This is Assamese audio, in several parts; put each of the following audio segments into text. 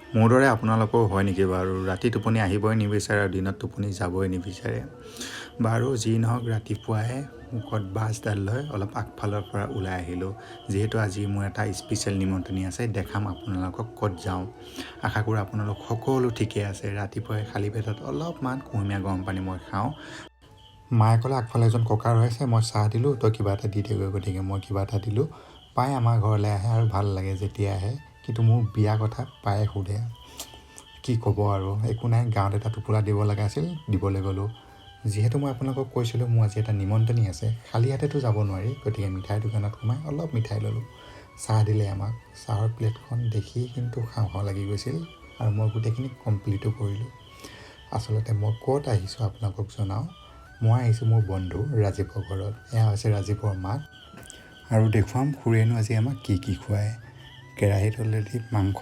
মোৰ দৰে আপোনালোকৰো হয় নেকি বাৰু? ৰাতি টোপনি আহিবই নিবিচাৰে আৰু দিনত টোপনি যাবই নিবিচাৰে। বাৰু যি নহওক, ৰাতিপুৱাই মুখত ব্ৰাছডাল লৈ অলপ আগফালৰ পৰা ওলাই আহিলোঁ, যিহেতু আজি মোৰ এটা স্পেচিয়েল নিমন্ত্ৰণী আছে। দেখাম আপোনালোকক ক'ত যাওঁ। আশা কৰোঁ আপোনালোক সকলো ঠিকে আছে। ৰাতিপুৱাই খালী পেটত অলপমান কুহুমীয়া গৰম পানী মই খাওঁ। মায়ে ক'লে, আগফালে এজন ককা ৰৈ আছে, মই চাহ দিলোঁ, তই কিবা এটা দি দেগৈ। গতিকে মই কিবা এটা দিলোঁ। প্ৰায় আমাৰ ঘৰলৈ আহে আৰু ভাল লাগে যেতিয়া আহে, কিন্তু মোৰ বিয়া কথা প্ৰায়ে সোধে। কি ক'ব আৰু, একো নাই। গাঁৱত এটা টোপোলা দিব লগা আছিল, দিবলৈ গ'লোঁ। যিহেতু মই আপোনালোকক কৈছিলোঁ মোৰ আজি এটা নিমন্ত্ৰণী আছে, খালী হাতেতো যাব নোৱাৰি। গতিকে মিঠাই দোকানত সোমাই অলপ মিঠাই ল'লোঁ। চাহ দিলে আমাক। চাহৰ প্লেটখন দেখি কিন্তু খাওঁ খাওঁ লাগি গৈছিল আৰু মই গোটেইখিনি কমপ্লিটো কৰিলোঁ। আচলতে মই ক'ত আহিছোঁ আপোনালোকক জনাওঁ। মই আহিছোঁ মোৰ বন্ধু ৰাজীৱৰ ঘৰত। এয়া হৈছে ৰাজীৱৰ মাক। আৰু দেখুৱাম খুৰীয়েনো আজি আমাক কি কি খুৱায়। কেৰাহীত অলৰেডি মাংস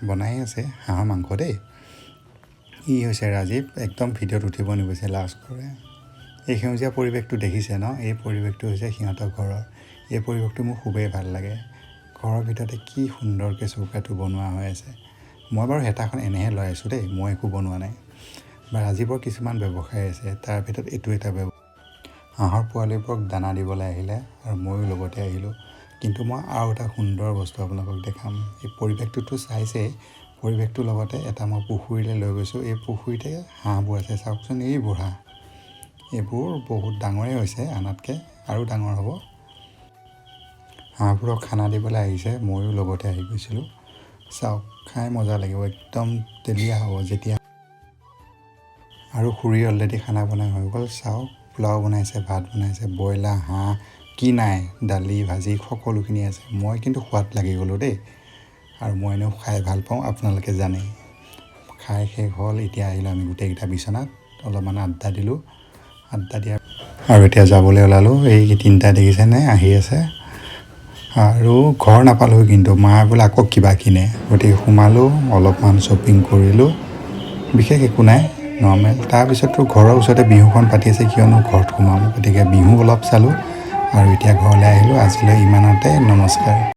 বনাই আছে, হাঁহৰ মাংস দেই। ই হৈছে ৰাজীৱ, একদম ভিডিঅ'ত উঠিব নিবিচাৰে, লাজ কৰে। এই সেউজীয়া পৰিৱেশটো দেখিছে ন? এই পৰিৱেশটো হৈছে সিহঁতৰ ঘৰৰ। এই পৰিৱেশটো মোৰ খুবেই ভাল লাগে। ঘৰৰ ভিতৰতে কি সুন্দৰকৈ চৌকাটো বনোৱা হৈ আছে। মই বাৰু হেতাখন এনেহে লৈ আছোঁ দেই, মই একো বনোৱা নাই। বা ৰাজীৱৰ কিছুমান ব্যৱসায় আছে, তাৰ ভিতৰত এইটো এটা ব্যৱসায়। হাঁহৰ পোৱালিবোৰক দানা দিবলৈ আহিলে আৰু ময়ো লগতে আহিলোঁ। কিন্তু মই আৰু এটা সুন্দৰ বস্তু আপোনালোকক দেখাম। এই পৰিৱেশটোতো চাইছেই, পৰিৱেশটোৰ লগতে এটা মই পুখুৰীলৈ লৈ গৈছোঁ। এই পুখুৰীতে হাঁহবোৰ আছে, চাওকচোন। এইবোৰ হাঁহ, এইবোৰ বহুত ডাঙৰেই হৈছে আনতকৈ, আৰু ডাঙৰ হ'ব। হাঁহবোৰক খানা দিবলৈ আহিছে, ময়ো লগতে আহি গৈছিলোঁ। চাওক, খাই মজা লাগিব, একদম তেলীয়া হ'ব যেতিয়া। আৰু খুৰী অলৰেডি খানা বনাই হৈ গ'ল। চাওক, পোলাও বনাইছে, ভাত বনাইছে, ব্ৰইলাৰ, হাঁহ, কি নাই, দালি, ভাজি সকলোখিনি আছে। মই কিন্তু সোৱাদ লাগি গ'লোঁ দেই। আৰু মই এনেও খাই ভাল পাওঁ, আপোনালোকে জানেই। খাই শেষ হ'ল, এতিয়া আহিলোঁ আমি গোটেইকেইটা বিচনাত অলপমান আড্ডা দিলোঁ। আড্ডা দিয়া আৰু এতিয়া যাবলৈ ওলালোঁ। এই তিনিটা দেখিছেনে আহি আছে। আৰু ঘৰ নাপালোঁ, কিন্তু মায়ে বোলে আকৌ কিবা কিনে। গতিকে সোমালোঁ, অলপমান শ্বপিং কৰিলোঁ, বিশেষ একো নাই, নৰ্মেল। তাৰপিছততো ঘৰৰ ওচৰতে বিহুখন পাতি আছে, কিয়নো ঘৰত সোমাম? গতিকে বিহু অলপ চালোঁ আৰু এতিয়া ঘৰলৈ আহিলোঁ। আজিলৈ ইমানতে, নমস্কাৰ।